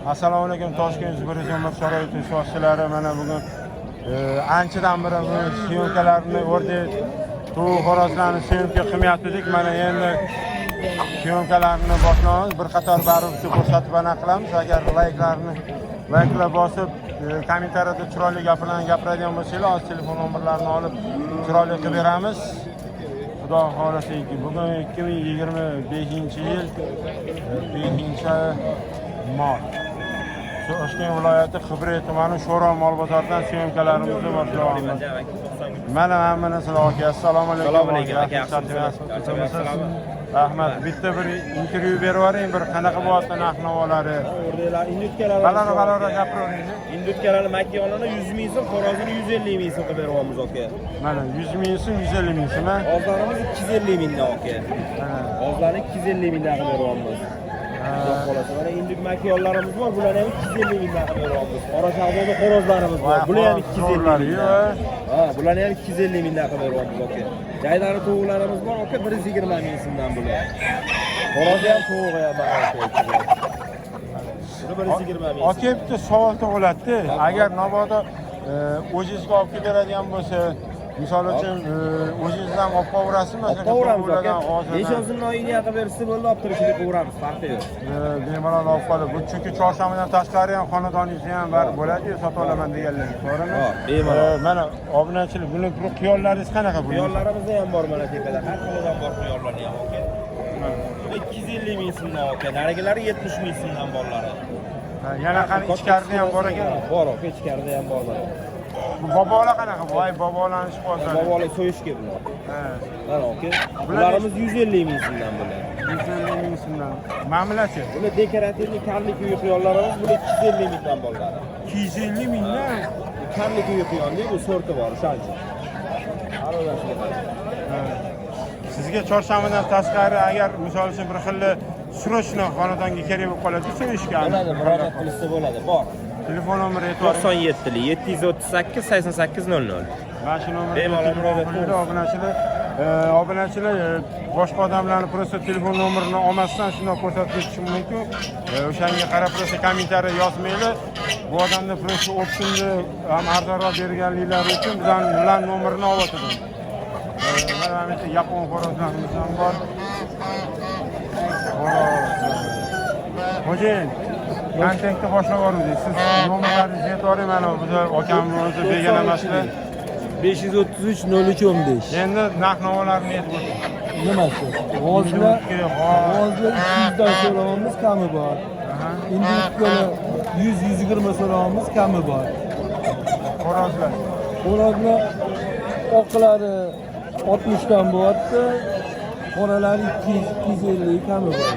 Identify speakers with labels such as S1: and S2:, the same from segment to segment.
S1: Assalomu alaykum, Toshkent 111 sharoit ishchilari. Mana bugun anchadan beri bu съёмка larni o'rdak, tovuq, xo'rozlarni съёмка qilmayotgandik. Mana endi съёмка larni boshlaymiz. Bir qator baribir ko'rsatib ana qilamiz. Agar layklar bosib, kommentariyada chiroyli gaplarni gapiradigan bo'lsanglar, hozir telefon nomerlarini olib chiroyli qilib beramiz. Xudo xohlasa, bugun 2025-yil 5-mart. Toshkent viloyati, Qibray tumani, Sho'ro mol bozoridan съёмка larimizni boshlayapmiz. Mana hamma narsalar, aka, assalomu alaykum.
S2: Assalomu alaykum, aka,
S1: yaxshimisiz?
S2: Yaxshimisiz?
S1: Rahmat. Bitta bir intervyu berib yuboring, bir qanaqa bo'lyapti narx navolari.
S2: O'rdaklar, индюшка lar.
S1: Baland balandroq gapiravering.
S2: Индюшка larni makyonini 100 ming so'm, xo'rozini 150 ming so'm qilib beryapmiz, aka.
S1: Mana 100 ming so'm, 150 ming so'm, ha?
S2: G'ozlarimiz 250 mingdan, aka.
S1: Mana.
S2: G'ozlarni 250 mingdan qilib beryapmiz. Xudo xohlasa, mana индюк makyonlarimiz bor, bularni ham 250 mingdan qilib beryapmiz. Qora shahzoda xo'rozlarimiz bor, bular ham 250 mingdan. Ha, bularni ham 250 mingdan qilib beryapmiz, aka. Jaydari tovuqlarimiz bor, aka, 120 ming so'mdan bular. Xo'rozi ham, tovug'i ham bor, aka. Buni 120 ming.
S1: Aka, bitta savol tug'iladi. Agar mabodo o'zingizga olib kelib beradigan bo'lsa, misol uchun, o'zingiz ham olib qolaverasizmi?
S2: Olib qolaveramiz, aka.
S1: Hozirdan.
S2: 5-10 so'mdan uyga qilib bersa bo'ldi, olib turishini qilaveramiz, farqi yo'q.
S1: Bemalol olib qolib. Bu chunki chorshanbadan tashqari ham xonadoningizda ham baribir bo'ladi-yu, sota olaman deganlar, to'g'rimi?
S2: Ha, bemalol.
S1: Mana obunachilik, buni quyollaringiz qanaqa bu?
S2: Quyollarimizda ham bor, mana tepada har xilidan bor quyonlarni ham, aka. Bu 250 ming so'mdan, aka. Narigilari 70 ming so'mdan borlari.
S1: Ha, yana qani, ichkarida ham bor ekan.
S2: Bor, aka, ichkarida ham bor mana.
S1: Bu bobolar qanaqa? Voy, bobolarni ishqibozlari.
S2: Bobolar so'yishga bular.
S1: Ha.
S2: Mana, aka. Bularimiz 150 ming so'mdan bular.
S1: 150 ming so'mdan. Ma'mulachi?
S2: Bular декоративный карликовый quyonlarimiz, bular 250 mingdan borlari.
S1: 250 mingdan.
S2: Карликовый quyon bu sorti bor, o'shaning uchun. Aralashga qarang.
S1: Ha. Sizga chorshanbadan tashqari agar misol uchun bir xil срочно xonadonga kerak bo'lib qoladi, so'yishga.
S2: Bo'ladi, murojaat qilishsa bo'ladi, bor.
S1: Telefon nomeri aytib yuboring.
S2: 97 738 88 00.
S1: Mana shu nomerga
S2: Bemalol
S1: telefon
S2: murojaat
S1: qilinglar,
S2: qilamiz.
S1: Obunachilar. Obunachilar, boshqa odamlarni просто telefon nomerini olmasdan shundoq ko'rsatib ketishim mumkin. O'shanga qarab просто kommentariy yozmanglar. Bu odamni просто оптом ni ham arzonroq berganliklari uchun bizani ular nomerini olib o'tirdim. Mana bu yerda yapon xo'rozlarimiz ham bor. Xo'roz. Xo'jayin, kontentni boshlab yubordik. Siz nomerlaringizni aytib yuboring, mana biza akamni o'zi begona emaslar.
S3: 533 03 15.
S1: Endi narx navolarni aytib o'ting.
S3: Nimasi? G'ozlar,
S1: Индюк ka, g'oz.
S3: G'ozlar 200 dan so'rayapmiz, kami bor. Индюшка lar 100 120 so'rayapmiz, kami bor.
S1: Xo'rozlar.
S3: Xo'rozlar oqlari 60 dan bo'lyapti. Qoralari 200 250, kami bor.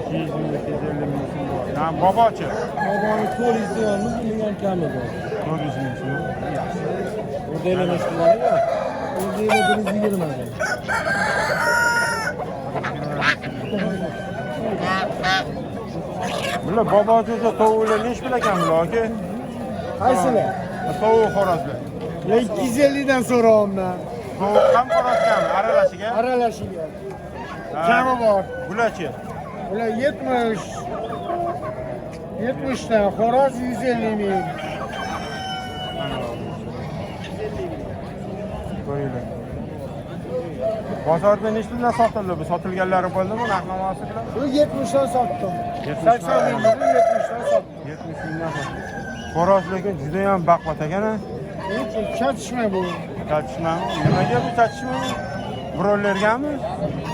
S1: 200 ming, 250 ming so'm bor. Ha, bobochi.
S3: Boboni 400 deyapmiz, uning ham kami bor.
S1: 400 ming so'm.
S2: O'rdaklar nechta bor?
S3: O'rdaklar 120 dan.
S1: Bular bobochi, o'sha tovuqlar nechi pul ekan bular, aka?
S3: Qaysilar?
S1: Tovuq, xo'rozlar.
S3: 250 dan so'rayapman.
S1: Tovuq ham, xo'roz ham aralashiga.
S3: Aralashiga.
S1: Ha.
S3: Kami bor.
S1: Bularchi?
S3: Ular 70 70 dan, xo'roz 150 ming.
S1: Mana ko'ringlar. Bozorda nechi puldan sotildi bu? Sotilganlari bo'ldimi narx navosi bilan?
S3: Bu 70 dan sotdim.
S1: 70
S3: 80 ming, 70 dan sotdim.
S1: 70 mingdan sotdi. Xo'roz lekin juda ham baquvvat ekan, a?
S3: Chatishma bu.
S1: Chatishmami? Nimaga bu chatishma? Birovlargami?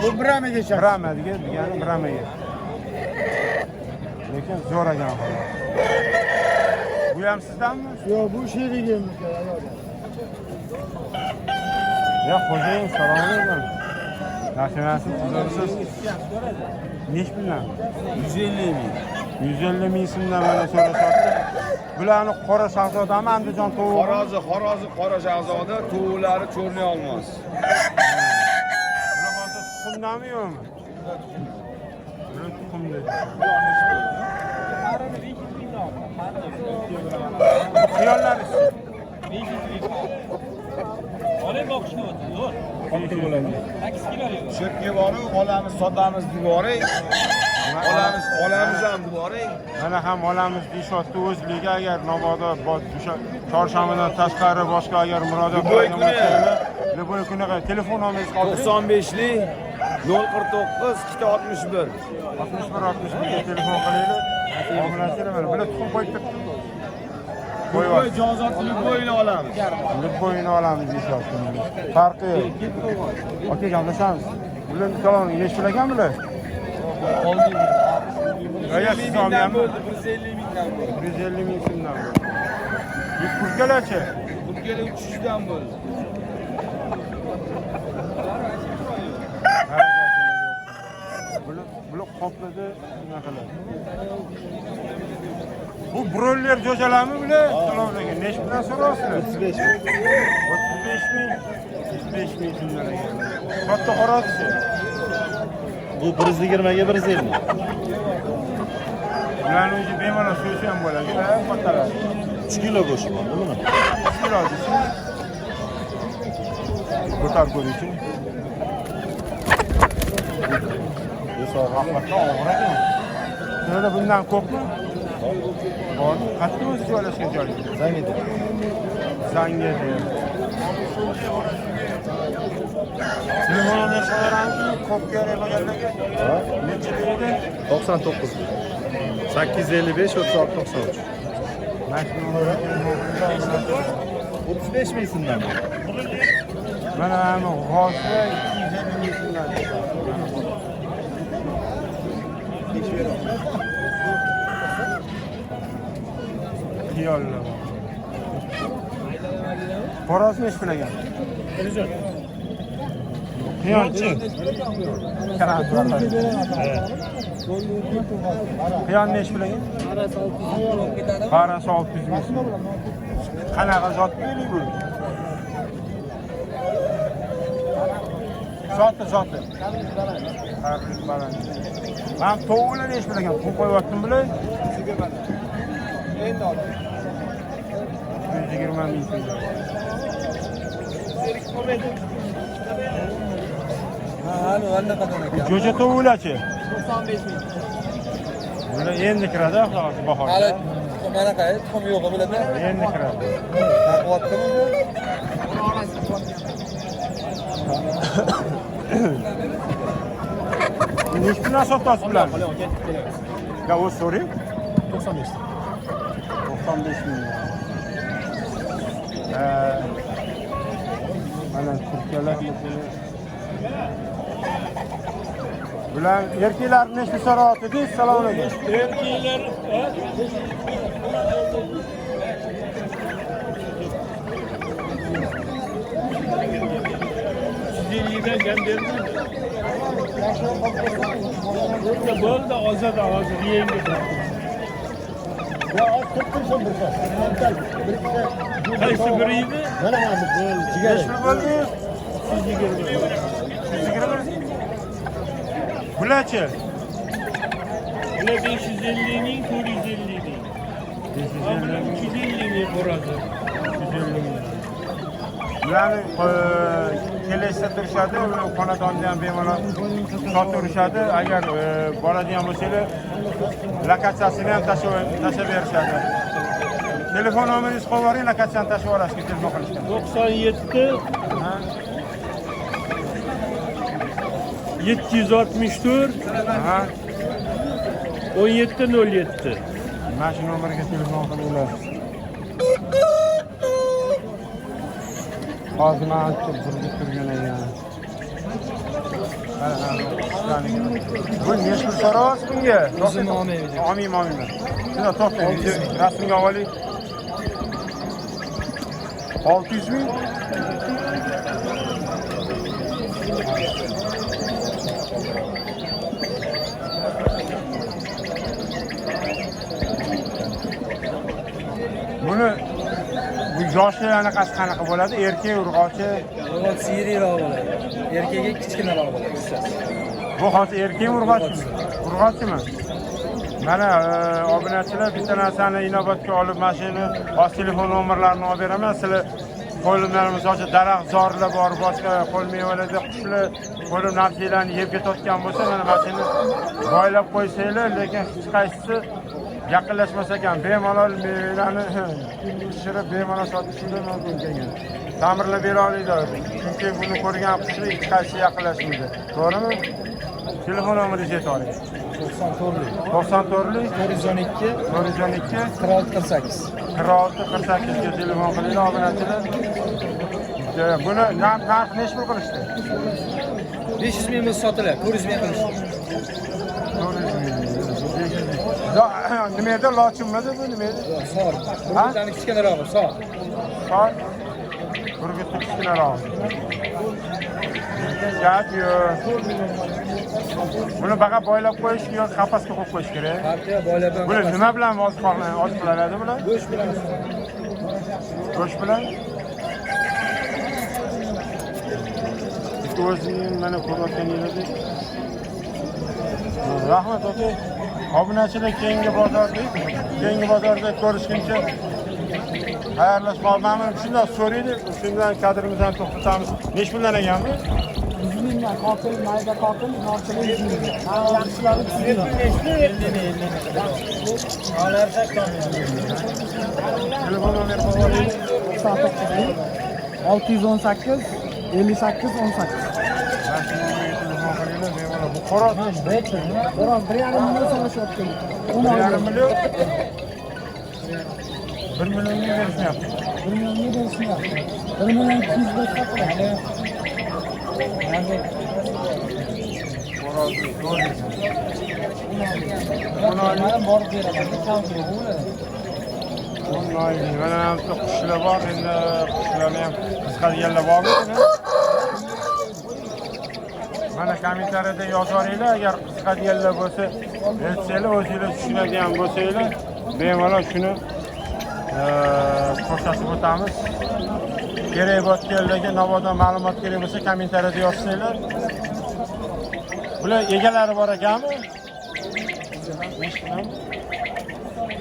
S3: Bu Bramaga chatishma.
S1: Brama degan degani Bramaga. Lekin zo'r ekan xo'roz. Bu ham sizdanmi?
S3: Yo'q, bu sherigim.
S1: Ya xo'jayin, assalomu alaykum. Yaxshi emasiz, tuzukmisiz? Nechi puldan?
S2: 150 ming.
S1: 150 ming so'mdan mana so'rashyapti. Bularni qora shahzodami, Andijon tovug'i?
S4: Xo'rozi, xo'rozi qora shahzoda, tovuqlari чёрный olmos.
S1: Bular hozir tuxumdami, yo'qmi? Bular tuxumda. Bu quyollari.
S5: Oling, boqishni o'ti, zo'r. 8 kilo.
S4: Chirkka borib, olamiz, sotamiz deb boring. Olamiz, olamiz ham boring.
S1: Mana ham olamiz deyishyapti o'zligi, agar mabodo chorshanbadan tashqari boshqa agar murojaat
S4: Любой
S1: qiladigan
S4: kuni.
S1: bo'lsanglar, любой kuni telefon nomeringizni qoldiring.
S4: 95lik 049 261.
S1: 61 61 ga telefon qilinglar. Muomalachlar mana bular tuxum qo'yib turibdi. Qo'yyapti.
S4: Jonzotni любойini olamiz.
S1: Любойini olamiz deyishyapti mana. Farqi yo'q. Aka, gaplashamiz. Bular salom, nechi pul ekan bular? Aya, siz olganmi?
S4: Bo'ldi, 150 mingdan bo'ldi.
S1: 150 ming so'mdan bo'ldi. Bu kurkalarchi?
S4: Burgala 300 dan bo'ldi.
S1: Bular qopladi, bunaqalar. Bu broiler jo'jalarmi bular? Salom alaykum. Nechi puldan so'rayapsizlar? 35 ming. 35 ming. 35 ming so'mdan ekan. Katta xo'rozchi.
S2: Bu 120 ga 150.
S1: Bularni o'zi bemalol so'ysa ham bo'ladi, ha, kattalar.
S2: 3 kilo go'shti bor, buni.
S1: 3 kilo deysiz. Ko'tarib ko'ringchi. Rahmatga og'ir ekan. Sizlarda bundan ko'pmi? Bor. Qayerda o'zi joylashgan joyingiz?
S2: Zangida.
S1: Zangida. Telefon nomer qo'yaramizmi? Ko'p kerak bo'lganlarga. Necha beradi?
S2: 99. 855 36 93.
S1: Mana shu nomerga telefon qilinglar.
S2: 35 ming so'mdan.
S1: Mana bu g'ozda 250 ming so'mdan. Xiyollar. Xo'roz nechi pul ekan? Qiyonchi. Qiyon nechi pul ekan? Parasi 600 ming so'm. Qanaqa zot bu? Zoti, zoti. Qarlik baland. Men tovuqlar nechi pul ekan? Pul qo'yyaptim bular.
S3: Endi oladi.
S1: 120 ming so'm.
S3: Ha, hali anaqadan ekan.
S1: Jo'ja tovuqlarchi?
S3: 95 ming.
S1: Bular endi kiradi, xudo xohlasa bahorda.
S3: Hali mana qay tuxum yo'q bularda.
S1: Endi kiradi.
S3: Taqyaptimi bu?
S1: Nechi puldan sotasiz bularni? Ya o'zi so'rang.
S2: 95.
S1: 95 ming. Mana turklar. Bular erkaklar nechi so'rayapti deysiz? Salom alaykum.
S5: Erkeklar 150'dan kam berdim. Bo'ldi, ozada hozir yangi. Qaysi biri edi?
S1: Nechi pul bo'ldi? 120. 120. Bularchi?
S5: Bular 550 ming, 450 ming.
S1: 550 ming.
S5: 350 ming xo'rozi.
S1: 350 ming. Bularni kelishsa turishadi, ular xonadonda ham bemalol sotaverishadi. Agar boradigan bo'lsanglar, lokatsiyasini ham tashlab berishadi. Telefon nomeringizni qo'yib yuboring, lokatsiyani tashlab yuborasiz, telefon qilishgan.
S5: 97
S1: Ha?
S5: 764
S1: Ha?
S5: 1707.
S1: Mana shu nomerga telefon qilinglar. Hozir mana ancha burilib turgan ekan. Bu nechi pul so'rayapsiz bunga?
S3: O'zim olmayman.
S1: Olmayman, olmayman. Shunda to'xtang, rasmga olaylik. 600 ming. Buni bu yoshi anaqasi qanaqa bo'ladi? Erkak, urg'ochi?
S3: Urg'ochisi yirikroq bo'ladi. Erkagi kichkinaroq bo'ladi, hissasi.
S1: Bu hozir erkak urg'ochimi? Urg'ochimi? Mana obunachilar bitta narsani inobatga olib, mana shuni hozir telefon nomerlarini olib beraman. Sizlar Qo'limlar misol uchun daraxtzorlar bor, boshqa qo'l mevalarda qushlar qo'lim narsalarni yeb ketayotgan bo'lsa, mana shuni boylab qo'ysanglar, lekin hech qaysisi yaqinlashmas ekan. Bemalol mevalarni pishirib bemalol sotishinglar mumkin ekan. Ta'mirlab bera oladi. Chunki buni ko'rgan qushlar hech qaysi yaqinlashmaydi. To'g'rimi? Telefon nomeringizni ayta oling.
S3: 94
S1: 94
S3: 412
S1: 412
S3: 46 48.
S1: 46 48 ga telefon qilinglar obunachilar. Buni narx nechi pul qilishdi?
S3: 500 ming bo'lsa sotiladi, 400 ming qilishdi.
S1: 400 ming. 500 ming. Nima edi? Lochinmidi bu nima edi?
S3: Sor. Burgutlarni kichkinarog'i, sor.
S1: Sor. Burgutni kichkinarog'i. Lekin gap yo'q. Buni faqat boylab qo'yish yoki qafasga qo'yib qo'yish kerak.
S3: Farqi boylab ham.
S1: Buni nima bilan oziqlanadi bular?
S3: Go'sht bilan.
S1: Go'sht bilan. O'zing mana ko'rayotganingizdek. Rahmat aka. Obunachilar keyingi bozorda ko'rishguncha xayrlashib qolmaymiz. Shunday so'raylik, shundan kadrimizni to'xtatamiz. Nechi puldan ekan bu?
S3: 100 mingdan qotil, mayda qotil, norchili 100 mingdan. Yaxshilari 100 mingdan.
S1: Telefon nomeri qo'yib
S3: 99 618 58 18.
S1: Telefon qilinglar, bemalol. Bu xo'roz
S3: Xo'roz 1,5 million so'rashyapti.
S1: 1,5 million. 1 millionga berishmayapti.
S3: 1 millionga berishmayapti. 1 million 200 ga sotiladi.
S1: Xo'roz zo'r.
S3: Buni borib beraman. Kam bo'ladi.
S1: Mana bu qushlar bor, endi qushlarni ham qiziqadiganlar bormi? Mana kommentariyada yozaveringlar, agar qiziqadiganlar bo'lsa, aytsanglar, o'zinglar tushunadigan bo'lsanglar, bemalol shuni ko'rsatib o'tamiz. Kerak bo'lganlarga mabodo ma'lumot kerak bo'lsa, kommentariyada yozsanglar. Bular egalari bor ekanmi?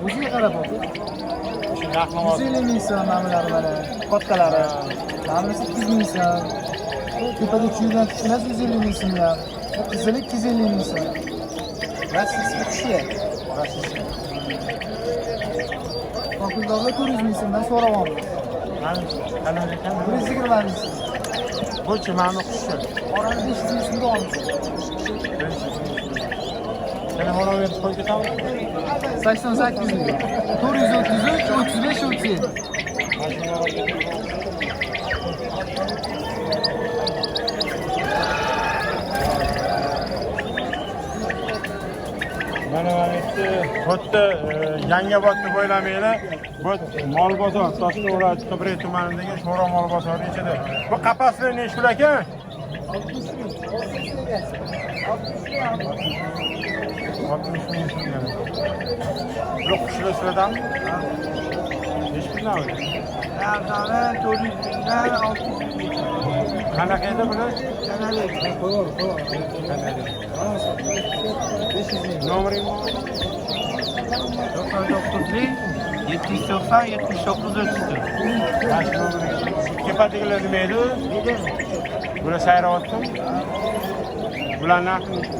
S3: O'ziga qarab aka.
S1: Shu narxni
S3: 150 ming so'm mana mana kattalari. Mana 200 ming so'm. Tepada 300dan kichkinasi 150 ming so'mdan. Qizili 250 ming so'm. Rossiyski qushi. Qoqildorlar 400 ming so'mdan so'rayapmiz.
S1: Qanaqa ekan?
S3: 120 ming so'm.
S1: Buchi mana qushi.
S3: Orani 500 ming so'mga olamiz.
S1: Telefon nomerini qo'yib ketamiz.
S3: 88 ming. 433 35 37.
S1: Mana bu yerda Yangiobodni bo'ylamanglar. Bu mol bozor, Toshkent viloyati Qibray tumanidagi Sho'ro mol bozori ichida. Bu qapasli nechi pul ekan? 60 ming so'm. Bu qushlar sizlardanmi? Nechi puldan?
S3: Arzoni 400 mingdan 600 ming.
S1: Qanaqa edi bular?
S3: Kanalik. Qo'yar, qo'yar. 500 ming.
S1: Nomering bormi?
S5: 99 790 79 34.
S1: Mana shu nomeringiz. Tepadagilar nima edi? Bular sayrayaptimi? Bular narxi nechi?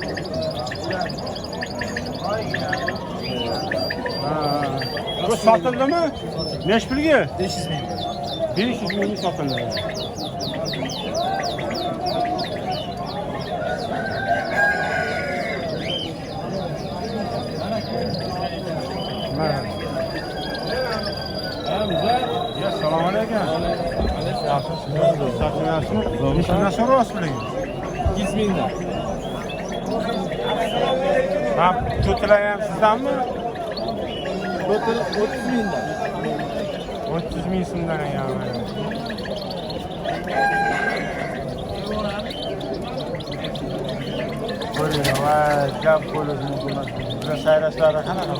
S1: Bu sotildimi? Nechi pulga?
S3: 500 ming.
S1: 500 mingga sotildi. Assalomu alaykum. Nima so'rayapsiz bularga?
S3: 200 mingdan.
S1: Ha, to'tilar ham sizdanmi?
S3: 30 mingdan.
S1: 30 ming so'mdan ekan. Ko'ringlar, voy, gap bo'lishi mumkin emas. Bular sayrashlari qanaqa?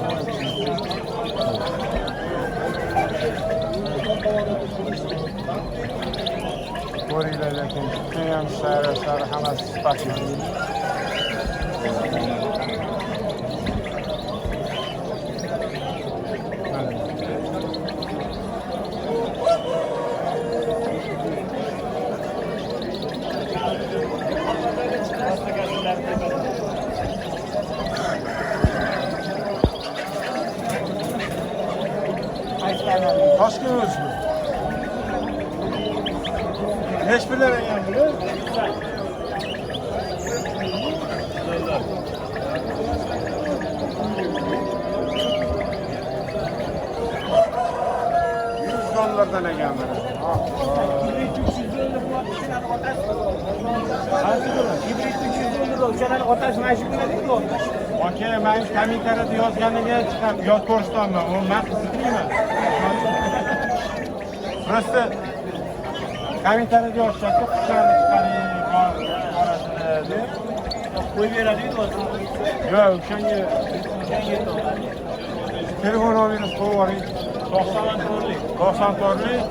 S1: Ko'ringlar, lekin ham sayrashlari hammasi sifatli. Toshkent o'zimi? Nechi puldan ekan bular? $100 ekan mana. Aka, men kommentariyada yozganiga chiqam, yoz ko'rsatyapman. U men qiziqmayman. Просто kommentariyada yozishadi, qushlarni chiqaring, orasini deb.
S5: Qo'yib beradi-yu.
S1: Yo'q, o'shanga telefon nomeringizni qo'yib yuboring.
S5: 94lik.
S1: 94lik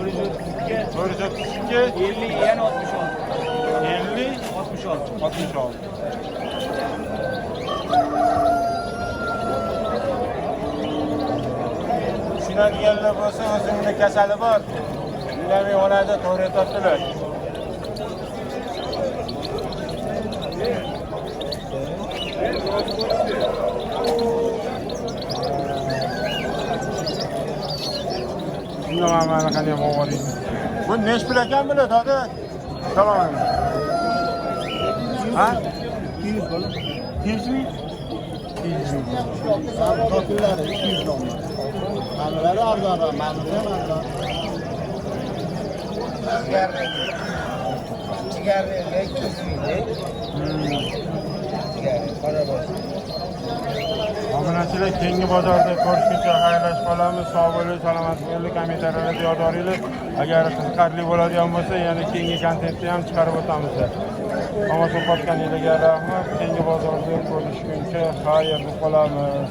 S5: 132
S1: 132
S5: 50 yana 66.
S1: 50
S5: 66.
S1: 66. Tushunadiganlar bo'lsa, o'zimni kasali bor. Indamay oladi, to'g'ri aytyaptilar. Shunda mana qanday olib. Bu nech pul ekan bular, doda? Salom alaykum. Ha?
S3: 200 bola.
S1: 200 ming? 200 ming.
S3: Tokillari 200 dollar. Manilari arzonroq, manisi ham arzon.
S5: Jigarli 200 ming. Jigarli, qora bosh.
S1: Obunachilar, keyingi bozorda ko'rishguncha xayrlashib qolamiz. Sog' bo'ling, salomat bo'ling, kommentariyalarda yozoringlar. Agar qiziqarli bo'ladigan bo'lsa, yana keyingi kontentni ham chiqarib o'tamiz. Tomosha qilganingizga rahmat. Keyingi bozorda ko'rishguncha xayr deb qolamiz.